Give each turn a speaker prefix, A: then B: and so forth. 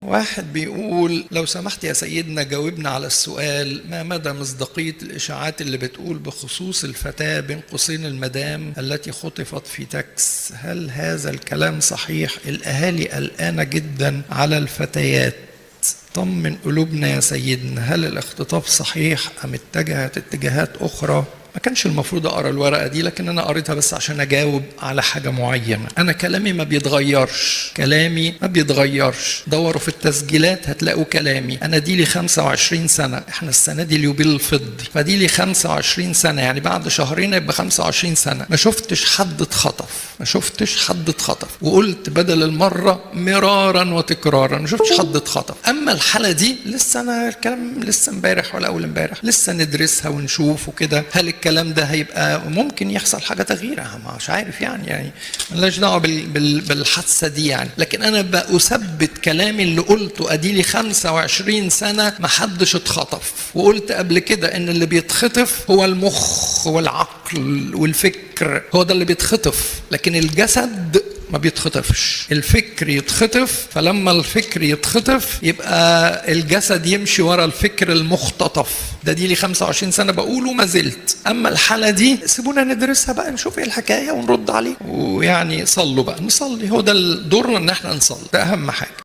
A: واحد بيقول لو سمحت يا سيدنا جاوبنا على السؤال: ما مدى مصداقية الإشاعات اللي بتقول بخصوص الفتاة بين قوسين المدام التي خطفت في تاكس؟ هل هذا الكلام صحيح؟ الأهالي قلقانة جدا على الفتيات. طمن قلوبنا يا سيدنا، هل الاختطاف صحيح أم اتجهت اتجاهات أخرى؟ ما كانش المفروض اقرا الورقة دي، لكن انا قريتها بس عشان اجاوب على حاجة معينة. انا كلامي ما بيتغيرش، كلامي ما بيتغيرش. دوروا في التسجيلات هتلاقوا كلامي. انا دي لي 25 سنه، احنا السنة دي اليوبيل الفضي، فدي لي 25 سنه، يعني بعد شهرين يبقى 25 سنة ما شفتش حد اتخطف، ما شفتش حد اتخطف. وقلت بدل المرة مرارا وتكرارا ما شفتش حد اتخطف. اما الحالة دي لسه، انا الكلام لسه امبارح ولا اول امبارح، لسه ندرسها ونشوف وكده. هل الكلام ده هيبقى ممكن يحصل حاجة تغيير؟ مش عارف، يعني مالناش دعوه بالحادثه دي يعني. لكن انا بثبت كلامي اللي قلته، ادي لي 25 سنة ما حدش اتخطف. وقلت قبل كده ان اللي بيتخطف هو المخ والعقل والفكر، هو ده اللي بيتخطف، لكن الجسد ما بيتخطفش. الفكر يتخطف، فلما الفكر يتخطف يبقى الجسد يمشي ورا الفكر المختطف. ده دي لي 25 سنة بقوله ما زلت. أما الحالة دي سيبونا ندرسها بقى، نشوف ايه الحكاية ونرد عليه. ويعني صلوا بقى، نصلي، هو ده دورنا ان احنا نصلي، ده أهم حاجة.